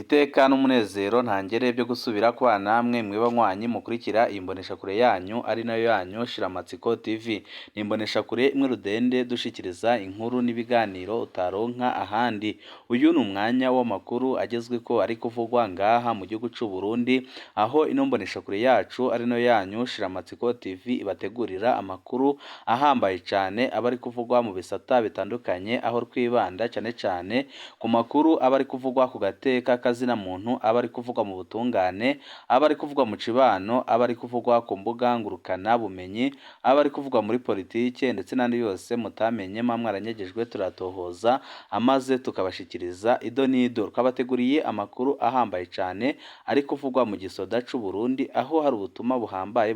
Iteka n'umunezero ntangere byo gusubira kubana namwe mwe banywanyi mukurikira iyi mboneshakure yanyu ari nayo yanyu Shiramatsiko TV. Ni imboneshakure imwe rudende dushikiriza inkuru n'ibiganiro utaronka ahandi. Uyu ni umwanya w'amakuru agezweko ari kuvugwa ngaha mu gihugu c'u Burundi, aho ino mboneshakure yacu ari nayo yanyu Shiramatsiko TV ibategurira amakuru ahambaye cane aba ari kuvugwa mu bisata bitandukanye, aho twibanda cane cane ku makuru aba ari kuvugwa ku gateka kazina muntu, aba ari kuvugwa mu butungane, aba ari kuvugwa mu cibano, aba ari kuvugwa ku mbuga ngurukana bumenyi, aba ari kuvugwa muri politike ndetse n'andi yose mutamenye muba mwaranyegejwe turatohoza amaze tukabashikiriza ido n'ido. Twabateguriye amakuru ahambaye cane ari kuvugwa mu gisoda c'u Burundi, aho hari ubutumwa buhambaye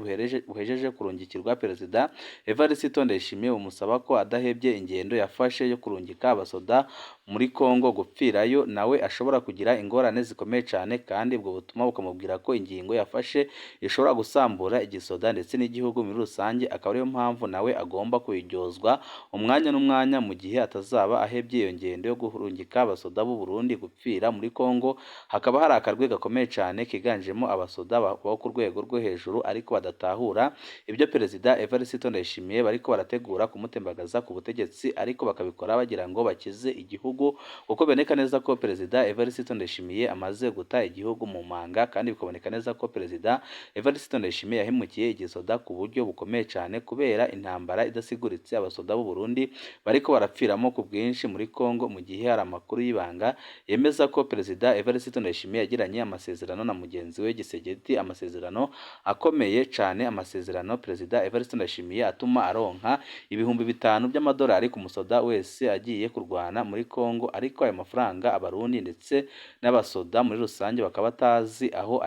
buhejeje kurungikirwa Perezida Evariste Ndayishimiye bumusaba ko adahevye ingendo yafashe yo kurungika abasoda muri Kongo gupfirayo, nawe ashobora kugira ingorane zikomeye cane, kandi ubwo butumwa bukamubwira ko ingingo yafashe ishobora gusambura igisoda ndetse n'igihugu muri rusange, akaba ariyo mpamvu nawe agomba kubiryozwa umwanya n'umwanya mu gihe atazaba ahevye iyo ngendo yo kurungika abasoda b'u Burundi gupfira muri Kongo. Hakaba hari akarwi gakomeye cane kiganjemo abasoda bo ku rwego rwo hejuru ariko badatahura ibyo Perezida Evariste Ndayishimiye bariko barategura kumutembagaza ku butegetsi, ariko bakabikora bagira ngo bakize igihugu, kuko biboneka neza ko Perezida Evariste Ndayishimiye amaze guta igihugu mu manga, kandi bikaboneka neza ko Perezida Evariste Ndayishimiye yahemukiye igisoda ku buryo bukomeye cane kubera intambara idasiguritse abasoda b'u Burundi bariko barapfiramo ku bwinshi muri Kongo, mu gihe hari amakuru y'ibanga yemeza ko Perezida Evariste Ndayishimiye yagiranye amasezerano na mugenzi we Tshisekedi, amasezerano akomeye cane, amasezerano Perezida Evariste Ndayishimiye atuma aronka 5000 by'amadolari ku musoda wese agiye kurwana muri Kongo, ariko ayo mafaranga abarundi ndetse n'abasoda muri rusange bakaba batazi aho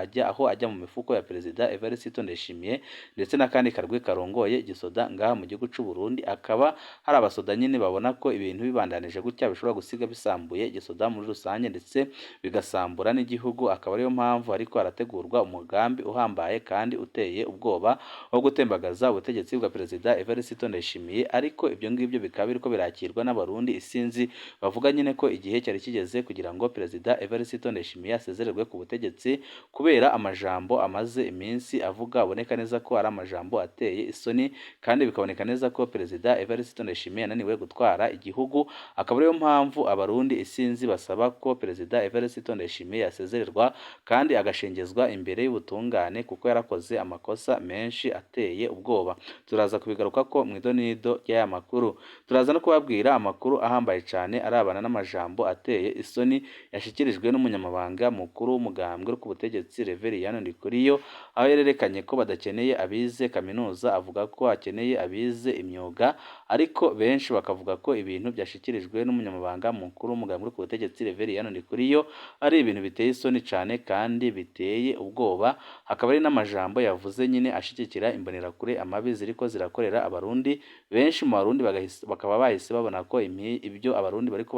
ajya mu mifuko ya Perezida Evariste Ndayishimiye ndetse n'akandi karwi karongoye igisoda ngaha mu gihugu c'u Burundi. Akaba hari abasoda nyine babona ko ibintu bibandanije gutya bishobora gusiga bisambuye igisoda muri rusange ndetse bigasambura n'igihugu, akaba ariyo mpamvu ariko harategurwa umugambi uhambaye kandi uteye ubwoba wo gutembagaza ubutegetsi bwa Perezida Evariste Ndayishimiye, ariko ibyo ngibyo bikaba biriko birakirwa n'abarundi isinzi bavuga nyine ko igihe cyari kigeze kugira ngo Perezida Evariste Ndayishimiye asezererwe ku butegetsi kubera amajambo amaze iminsi avuga aboneka neza ko ari amajambo ateye isoni, kandi bikaboneka neza ko Perezida Evariste Ndayishimiye yananiwe gutwara igihugu, akaba ariyo mpamvu abarundi isinzi basaba ko Perezida Evariste Ndayishimiye yasezererwa kandi agashengezwa imbere y'ubutungane kuko yarakoze amakosa menshi ateye ubwoba. Turaza kubigaruka ko mu idonido ry'aya makuru. Turaza no kubabwira amakuru ahambaye cane arabana n'amajambo ateye isoni yashikirijwe n'umunyamabanga mukuru w'umugambwe ku butegetsi Reverien Ndikuriyo, aho yerekanye ko badakeneye abize kaminuza, avuga ko akeneye abize imyuga, ariko benshi bakavuga ko ibintu byashikirijwe n'umunyamabanga mukuru w'umugambwe ku butegetsi Reverien Ndikuriyo ari ibintu biteye isoni cane kandi biteye ubwoba. Hakaba ari n'amajambo yavuze nyine ashigikira imbonerakure amabi ziriko zirakorera abarundi. Benshi mu barundi bakaba bahise babona ko ibyo abarundi bariko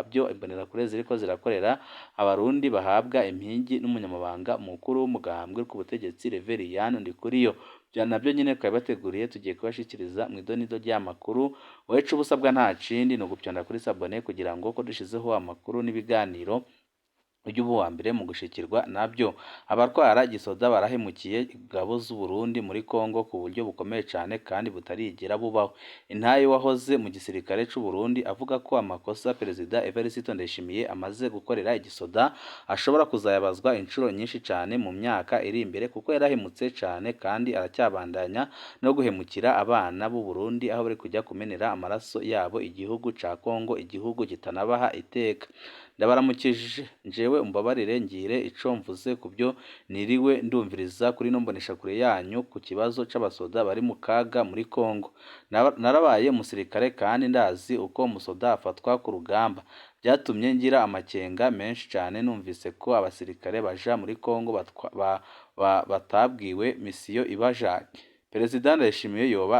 byo imbonerakure ziriko zirakorera abarundi bahabwa impingi n'umunyamabanga mukuru w'umugambwe ku butegetsi Reverien Ndikuriyo. Nabyo nyine twabibateguriye, tugiye kubashikiriza mu idonido ry'amakuru. Wecu ubusabwa nta kindi ni ugupyonda kuri s'abonner kugira ngo ko dushizeho amakuru n'ibiganiro ujye uba uwa mbere mu gushikirwa nabyo. Abatwara gisoda barahemukiye ingabo z'u Burundi muri Kongo ku buryo bukomeye cane kandi butarigera bubaho. Intahe wahoze mu gisirikare c'u Burundi avuga ko amakosa Perezida Evariste Ndayishimiye amaze gukorera igisoda ashobora kuzayabazwa inshuro nyinshi cane mu myaka iri imbere, kuko yarahemutse cane kandi aracyabandanya no guhemukira abana b'u Burundi aho bari kujya kumenera amaraso yabo igihugu ca Kongo, igihugu kitanabaha iteka. Ndabaramukije, njewe umbabarire ngire ico mvuze ku byo niriwe ndumviriza kuri ino mboneshakure yanyu ku kibazo c'abasoda bari mu kaga muri Kongo. Narabaye umusirikare kandi ndazi uko umusoda afatwa ku rugamba. Byatumye ngira amakenga menshi cane numvise ko abasirikare baja muri Kongo batabwiwe misiyo ibajanye. Perezida Ndayishimiye yoba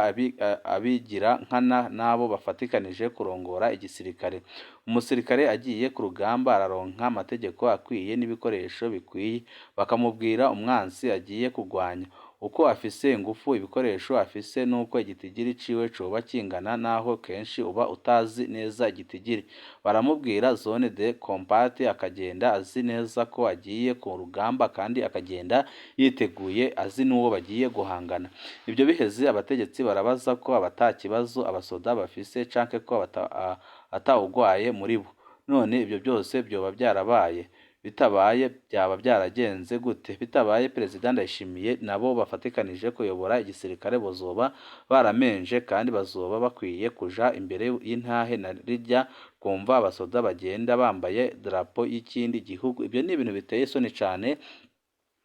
abigira nkana n'abo bafatikanije kurongora igisirikare. Umusirikare agiye ku rugamba araronka amategeko akwiye n'ibikoresho bikwiye, bakamubwira umwansi agiye kugwanya. Uko afise ingufu, ibikoresho afise nuko igitigiri ciwe coba kingana, naho kenshi uba utazi neza igitigiri. Baramubwira zone de combat akagenda azi neza ko agiye ku rugamba, kandi akagenda yiteguye azi n'uwo bagiye guhangana. Ibyo biheze, abategetsi barabaza ko ata kibazo abasoda bafise canke ko atawugwaye muri bo. None ibyo byose byoba byarabaye? Bitabaye byaba byaragenze gute? Bitabaye, Perezida Ndayishimiye nabo bafatikanije kuyobora igisirikare bozoba baramenje, kandi bazoba bakwiye kuja imbere y'intahe na rirya twumva abasoda bagenda bambaye drapo y'ikindi gihugu. Ibyo ni ibintu biteye isoni cane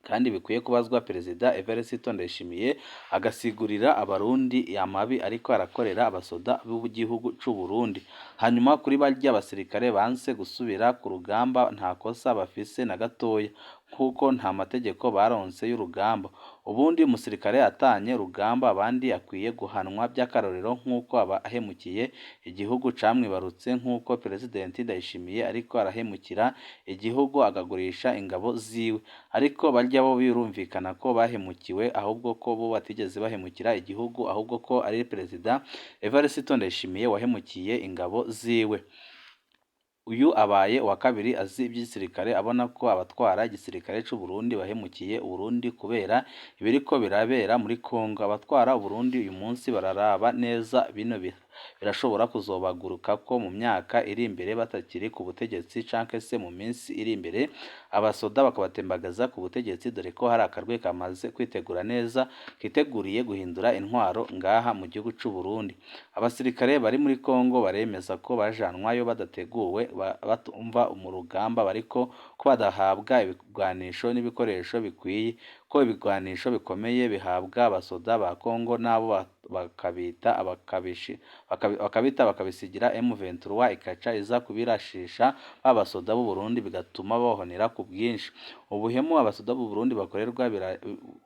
kandi bikwiye kubazwa Perezida Evariste Ndayishimiye, agasigurira Abarundi amabi ariko arakorera abasoda b'igihugu c'u Burundi. Hanyuma kuri barya basirikare banse gusubira ku rugamba, nta kosa bafise na gatoya, kuko nta mategeko baronse y'urugamba. Ubundi umusirikare atanye urugamba abandi akwiye guhanwa by'akarorero, nk'uko aba ahemukiye igihugu camwibarutse, nk'uko President Ndayishimiye ariko arahemukira igihugu akagurisha ingabo ziwe. Ariko barya bo birumvikana ko bahemukiwe, ahubwo ko bo batigeze bahemukira igihugu, ahubwo ko ari Perezida Evariste Ndayishimiye wahemukiye ingabo ziwe. Uyu abaye uwa kabiri azi iby'igisirikare abona ko abatwara igisirikare c'u Burundi bahemukiye Uburundi kubera ibiriko birabera muri Congo. Abatwara Uburundi uyu munsi bararaba neza, bino birashobora kuzobagurukako mu myaka iri imbere batakiri ku butegetsi, canke se mu minsi iri imbere abasoda bakabatembagaza ku butegetsi, dore ko hari akarwi kamaze kwitegura neza, kiteguriye guhindura intwaro ngaha mu gihugu c'u Burundi. Abasirikare bari muri Congo baremeza ko bajanwayo badateguwe, batumva mu rugamba bariko, ko badahabwa ibigwanisho n'ibikoresho bikwiye, ko ibigwanisho bikomeye bihabwa abasoda ba Congo nabo bakabita bakabisigira M23, ikaca iza kubirashisha ba basoda b'u Burundi, bigatuma bahonera ku bwinshi. Ubuhemu abasoda b'u Burundi bakorerwa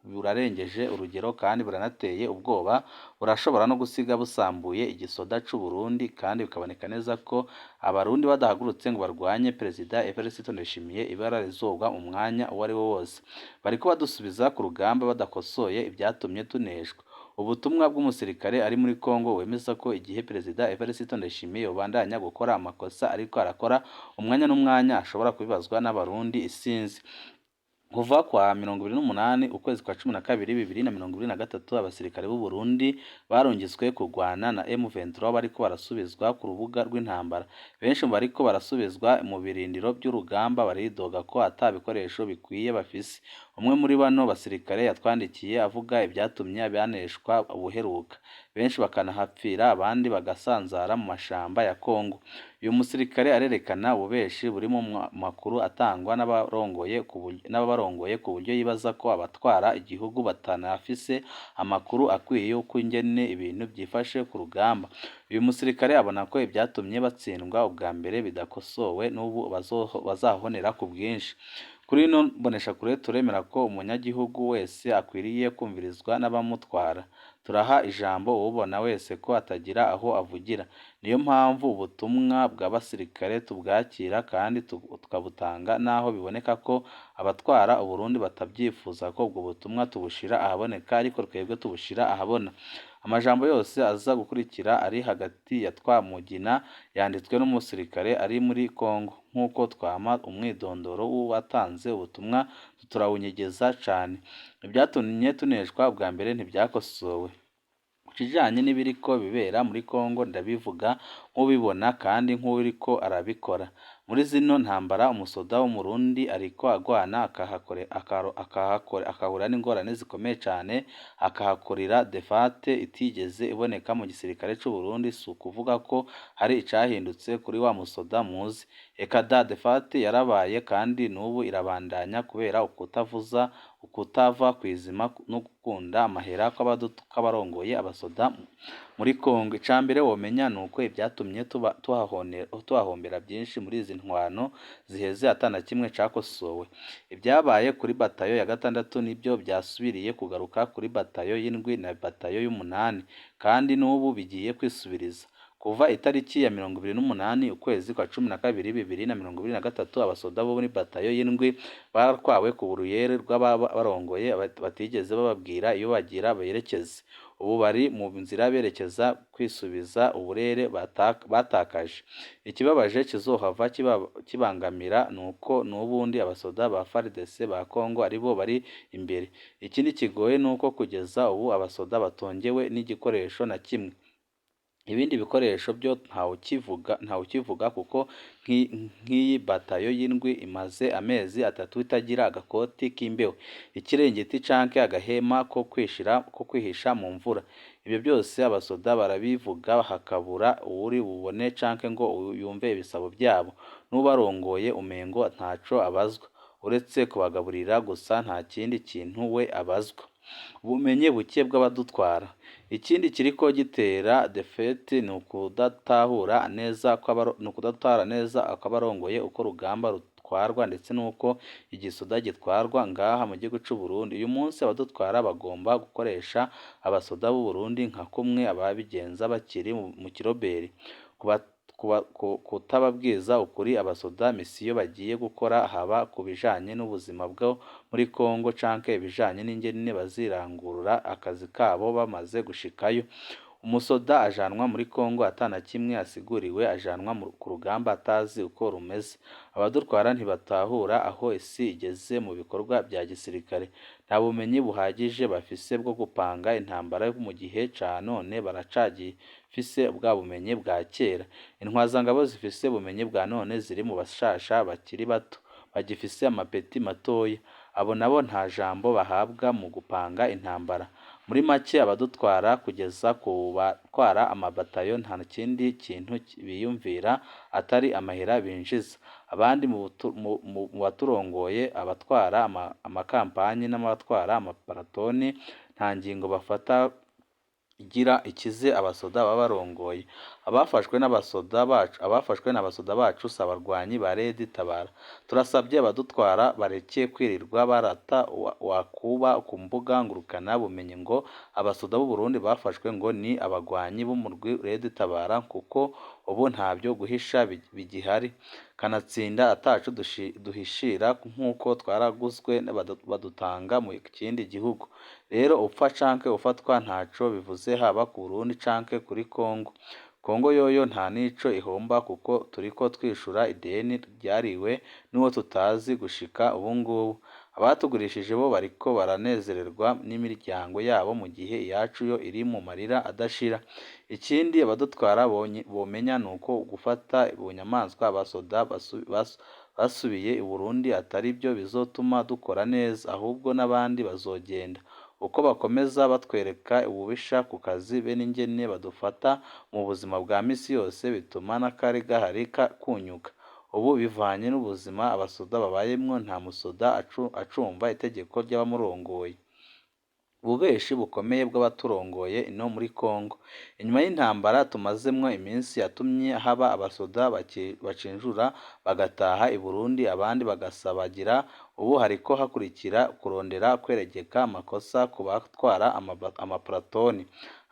burarengeje urugero kandi buranateye ubwoba, burashobora no gusiga busambuye igisoda c'u Burundi, kandi bikaboneka neza ko Abarundi badahagurutse ngo barwanye Perezida Evariste Ndayishimiye, ibara rizogwa mu mwanya uwo ari wo wose. Bariko badusubiza ku rugamba badakosoye ibyatumye tuneshwa. Ubutumwa bw'umusirikare ari muri Congo wemeza ko igihe Perezida Evariste Ndayishimiye yobandanya gukora amakosa ariko arakora, umwanya n'umwanya ashobora kubibazwa n'Abarundi isinzi. Kuva kwa 28 ukwezi kwa 12 2023, abasirikare b'u Burundi barungitswe kurwana na M23 bariko barasubizwa ku rubuga rw'intambara. Benshi mu bariko barasubizwa mu birindiro by'urugamba baridoga ko ata bikoresho bikwiye bafise. Umwe muri bano basirikare yatwandikiye avuga ibyatumye baneshwa ubuheruka, benshi bakanahapfira, abandi bagasanzara mu mashamba ya Congo. Uyu musirikare arerekana ububeshi buri mu makuru atangwa n'ababarongoye, ku buryo yibaza ko abatwara igihugu batanafise amakuru akwiye y'uko ingene ibintu byifashe ku rugamba. Uyu musirikare abona ko ibyatumye batsindwa ubwa mbere bidakosowe n'ubu bazahonera ku bwinshi. Kuri ino mboneshakure turemera ko umunyagihugu wese akwiriye kumvirizwa n'abamutwara. Turaha ijambo uwubona wese ko atagira aho avugira. Niyo mpamvu ubutumwa bw'abasirikare tubwakira kandi tukabutanga, naho biboneka ko abatwara Uburundi batabyifuza ko ubwo butumwa tubushira ahaboneka, ariko twebwe tubushira ahabona. Amajambo yose aza gukurikira ari hagati ya Twamugina yanditswe n'umusirikare ari muri Congo. Nk'uko twama umwidondoro w'uwatanze ubutumwa turawunyegeza cane. Ibyatumye tuneshwa ubwa mbere ntibyakosowe. Ku kijanye n'ibiriko bibera muri Congo, ndabivuga nk'ubibona kandi nk'uwuriko arabikora. Muri zino ntambara umusoda w'Umurundi ariko agwana akahura n'ingorane zikomeye cane, akahakorera défaite itigeze iboneka mu gisirikare c'u Burundi. Si ukuvuga ko hari icahindutse kuri wa musoda muzi. Eka da, défaite yarabaye kandi n'ubu irabandanya, kubera ukutavuza, ukutava kw'izima no gukunda amahera kw'abarongoye abasoda muri Congo. Icambere womenya nuko ibyatumye tuhahombera byinshi muri izi ntwano ziheze ata na kimwe cakosowe. Ibyabaye kuri batayo ya gatandatu nibyo byasubiriye kugaruka kuri batayo y'indwi na batayo y'umunani, kandi n'ubu bigiye kwisubiriza. Kuva itariki ya 28 ukwezi kwa 12 2023, abasoda bo muri batayo y'indwi baratwawe ku buruyere rw'ababarongoye batigeze bababwira iyo bagira berekeze. Ubu bari mu nzira berekeza kwisubiza uburere batakaje. Ikibabaje kizohava kibangamira nuko n'ubundi abasoda ba FARDC ba Congo aribo bari imbere. Ikindi kigoye nuko kugeza ubu abasoda batongewe n'igikoresho na kimwe. Ibindi bikoresho byo ntawukivuga kuko nk'iyi batayo y'indwi imaze amezi 3 itagira agakoti k'imbeho, ikiringiti canke agahema ko kwihisha mu mvura. Ibyo byose abasoda barabivuga hakabura uwuri bubone canke ngo yumve ibisabo byabo. N'ubarongoye umengo ntaco abazwa, uretse kubagaburira gusa nta kindi kintu we abazwa. Ubumenyi buke bw'abadutwara. Ikindi kiriko gitera défaite ni ukudatahura neza kw'abarongoye uko urugamba rutwarwa ndetse n'uko igisoda gitwarwa ngaha mu gihugu c'u Burundi. Uyu munsi abadutwara bagomba gukoresha abasoda b'u Burundi nka kumwe ababigenza bakiri mu kiroberi. Kutababwiza ukuri abasoda misiyo bagiye gukora, haba ku bijanye n'ubuzima bwo muri Congo canke ibijanye n'ingene bazirangurura akazi kabo bamaze gushikayo. Umusoda ajanwa muri Congo atana kimwe asiguriwe, ajanwa ku rugamba atazi uko rumeze. Abadutwara ntibatahura aho isi igeze mu bikorwa bya gisirikare. Nta bumenyi buhagije bafise bwo gupanga intambara yo mu gihe ca none, baracagifise bwa bumenyi bwa kera. Intwazangabo zifise ubumenyi bwa none ziri mu bashasha bakiri bato, bagifise amapeti matoya. Abo nabo nta jambo bahabwa mu gupanga intambara. Muri make abadutwara kugeza ku batwara amabatayo nta kindi kintu biyumvira atari amahera binjiza. Abandi mu baturongoye, abatwara amakampanyi n'abatwara amaparatoni, nta ngingo bafata igira ikize abasoda babarongoye. Abafashwe n'abasoda bacu si abarwanyi ba Red Tabara. Turasabye abadutwara bareke kwirirwa barata wakuba ku mbuga ngurukana bumenyi ngo abasoda b'u Burundi bafashwe ngo ni abagwanyi b'umurwi Red Tabara, kuko ubu ntabyo guhisha bigihari. Kanatsinda atacu duhishira nk'uko twaraguzwe badutanga mu kindi gihugu. Rero upfa canke ufatwa ntaco bivuze haba ku Burundi canke kuri Congo. Congo yoyo nta nico ihomba kuko turiko twishura ideni ryariwe n'uwo tutazi gushika ubungubu. Abatugurishije bo bariko baranezererwa n'imiryango yabo mu gihe iyacu yo iri mu marira adashira. Ikindi abadutwara bomenya nuko gufata bunyamaswa abasoda basubiye i Burundi atari byo bizotuma dukora neza, ahubwo n'abandi bazogenda. Uko bakomeza batwereka ububisha ku kazi be n'ingene badufata mu buzima bwa misi yose bituma n'akari gahari kunyuka. Ubu bivanye n'ubuzima abasoda babayemwo, nta musoda acumva itegeko ry'abamurongoye. Ububeshi bukomeye bw'abaturongoye ino muri Congo. Inyuma y'intambara tumazemwo iminsi yatumye haba abasoda bacinjura bagataha i Burundi abandi bagasabagira, ubu hariko hakurikira kurondera kweregeka amakosa ku batwara amaparatoni.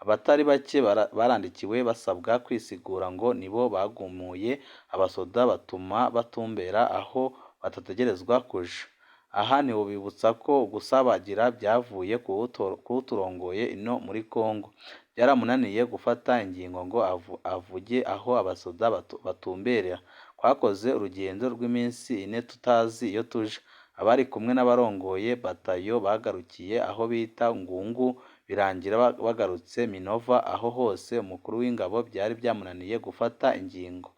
Abatari bake barandikiwe basabwa kwisigura ngo nibo bagumuye abasoda batuma batumbera aho batategerezwa kuja. Aha ntiwobibutsa ko gusabagira byavuye kuwuturongoye ino muri Congo. Byaramunaniye gufata ingingo ngo avuge aho abasoda batumberera. Twakoze urugendo rw'iminsi 4 tutazi iyo tuja. Abari kumwe n'abarongoye batayo bagarukiye aho bita Ngungu, birangira bagarutse Minova. Aho hose umukuru w'ingabo byari byamunaniye gufata ingingo.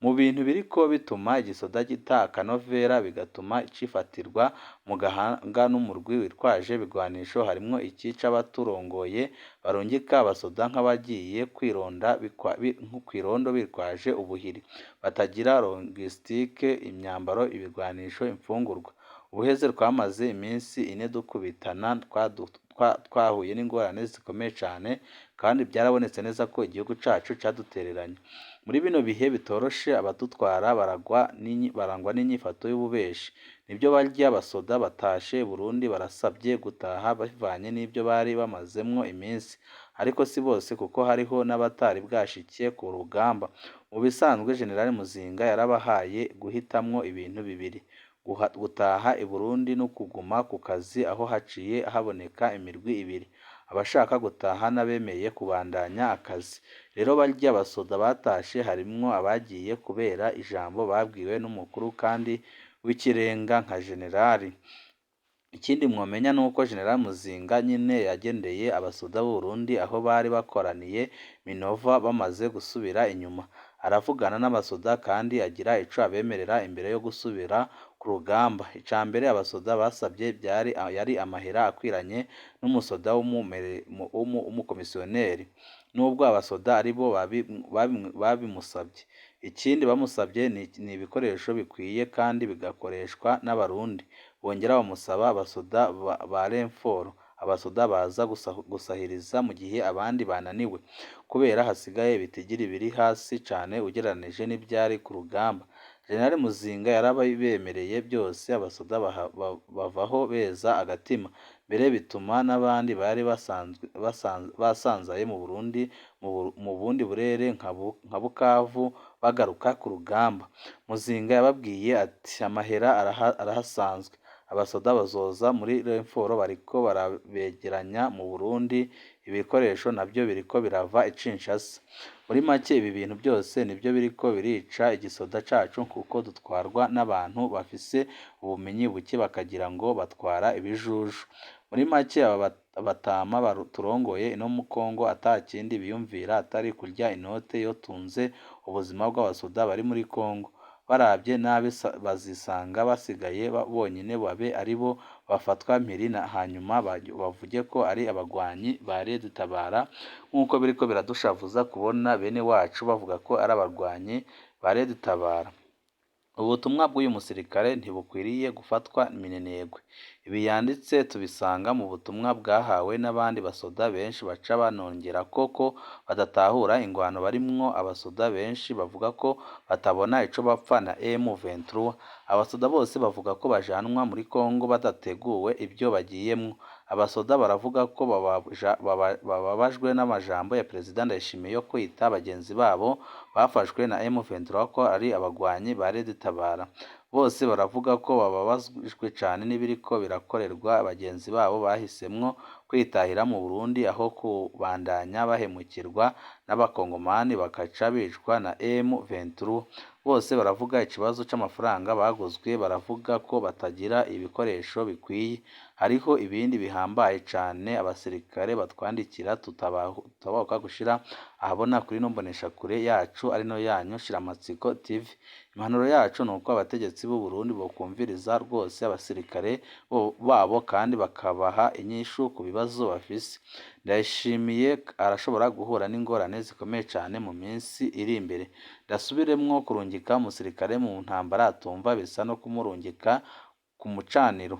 Mu bintu biriko bituma igisoda gita akanovera bigatuma cifatirwa mu gahanga n'umurwi witwaje ibigwanisho, harimwo iki c'abaturongoye barungika abasoda nk'abagiye kw'irondo bitwaje ubuhiri, batagira logistique, imyambaro, ibigwanisho, imfungurwa. Ubuheze twamaze iminsi 4 dukubitana, twahuye n'ingorane zikomeye cane, kandi byarabonetse neza ko igihugu cacu cadutereranye. Muri bino bihe bitoroshe abadutwara barangwa n'inyifato y'ububeshi. Nibyo barya abasoda batashe i Burundi barasabye gutaha bivanye n'ibyo bari bamazemwo iminsi. Ariko si bose kuko hariho n'abatari bwashike ku rugamba. Mu bisanzwe General Muzinga yarabahaye guhitamwo ibintu bibiri: gutaha i Burundi no kuguma ku kazi, aho haciye haboneka imirwi ibiri, abashaka gutaha n'abemeye kubandanya akazi. Rero barya basoda batashe harimwo abagiye kubera ijambo babwiwe n'umukuru kandi w'ikirenga nka generali. Ikindi mwomenya nuko General Muzinga nyene yagendeye abasoda b'u Burundi aho bari bakoraniye Minova bamaze gusubira inyuma, aravugana n'abasoda kandi agira ico abemerera imbere yo gusubira ku rugamba. Ica mbere abasoda basabye byari yari amahera akwiranye n'umusoda w'umukomisiyoneri, nubwo abasoda aribo babimusabye. Ikindi bamusabye ni ibikoresho bikwiye kandi bigakoreshwa n'Abarundi. Bongera bamusaba abasoda ba renfort, abasoda baza gusahiriza mu gihe abandi bananiwe, kubera hasigaye ibitigiri biri hasi cane ugereranije n'ivyari ku rugamba. General Muzinga yarabibemereye byose, abasoda bavaho beza agatima, mbere bituma n'abandi bari basanzaye mu Burundi mu bundi burere nka Bukavu bagaruka ku rugamba. Muzinga yababwiye ati amahera arahasanzwe, abasoda bazoza muri renfort bariko barabegeranya mu Burundi, ibikoresho navyo biriko birava i Kinshasa. Muri make ibi bintu byose nivyo biriko birica igisoda cacu kuko dutwarwa n'abantu bafise ubumenyi buke bakagira ngo batwara ibijuju. Muri make aba batama turongoye ino mu Kongo ata kindi biyumvira atari kurya inote yotunze ubuzima bw'abasoda bari muri Kongo. Baravye nabi bazisanga basigaye bonyene babe aribo bafatwa mpiri hanyuma bavuge ko ari abagwanyi ba Red Tabara, nk'uko biriko biradushavuza kubona bene wacu bavuga ko ari abarwanyi ba Red Tabara. Ubutumwa bw'uyu musirikare ntibukwiriye gufatwa minenegwe. Ibi yanditse tubisanga mu butumwa bwahawe n'abandi basoda benshi baca banongerako ko badatahura ingwano barimwo. Abasoda benshi bavuga ko batabona ico bapfa na M23. Abasoda bose bavuga ko bajanwa muri Kongo badateguwe ibyo bagiyemwo. Abasoda baravuga ko bababajwe n'amajambo ya Perezida Ndayishimiye yo kwita bagenzi babo bafashwe na M23 ko ari abagwanyi ba Red Tabara. Bose baravuga ko bababajwe cane n'ibiriko birakorerwa bagenzi babo bahisemwo kwitahira mu Burundi aho kubandanya bahemukirwa n'abakongomani bakaca bicwa na M23. Bose baravuga ikibazo c'amafaranga baguzwe, baravuga ko batagira ibikoresho bikwiye. Hariho ibindi bihambaye cane abasirikare batwandikira tutabahuka gushira ahabona kuri ino mboneshakure yacu ari no yanyu Shiramatsiko TV. Impanuro yacu nuko abategetsi b'u Burundi bokumviriza rwose abasirikare babo kandi bakabaha inyishu ku bibazo bafise. Ndayishimiye arashobora guhura n'ingorane zikomeye cane mu minsi iri imbere. Ndasubiremwo, kurungika umusirikare mu ntambara atumva bisa no kumurungika ku mucaniro.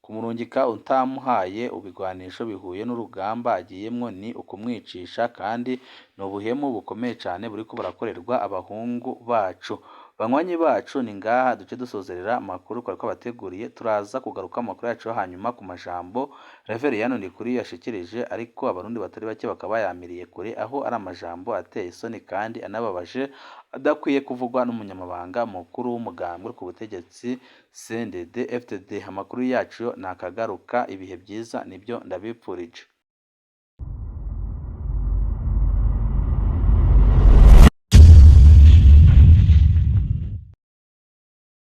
Kumurungika utamuhaye ibigwanisho bihuye n'urugamba agiyemwo ni ukumwicisha kandi ni ubuhemu bukomeye cane buriko burakorerwa abahungu bacu. Banywanyi bacu ni ngaha duce dusozerera amakuru twari twabateguriye, turaza kugaruka amakuru yacu yo hanyuma ku majambo Reveriyani Ndikuriyo yashikirije, ariko abarundi batari bake bakaba bayamiriye kure, aho ari amajambo ateye isoni kandi anababaje adakwiye kuvugwa n'umunyamabanga mukuru w'umugambwe ku butegetsi CNDD FDD. Amakuru yacu yo nakagaruka, ibihe byiza nibyo ndabipfurije.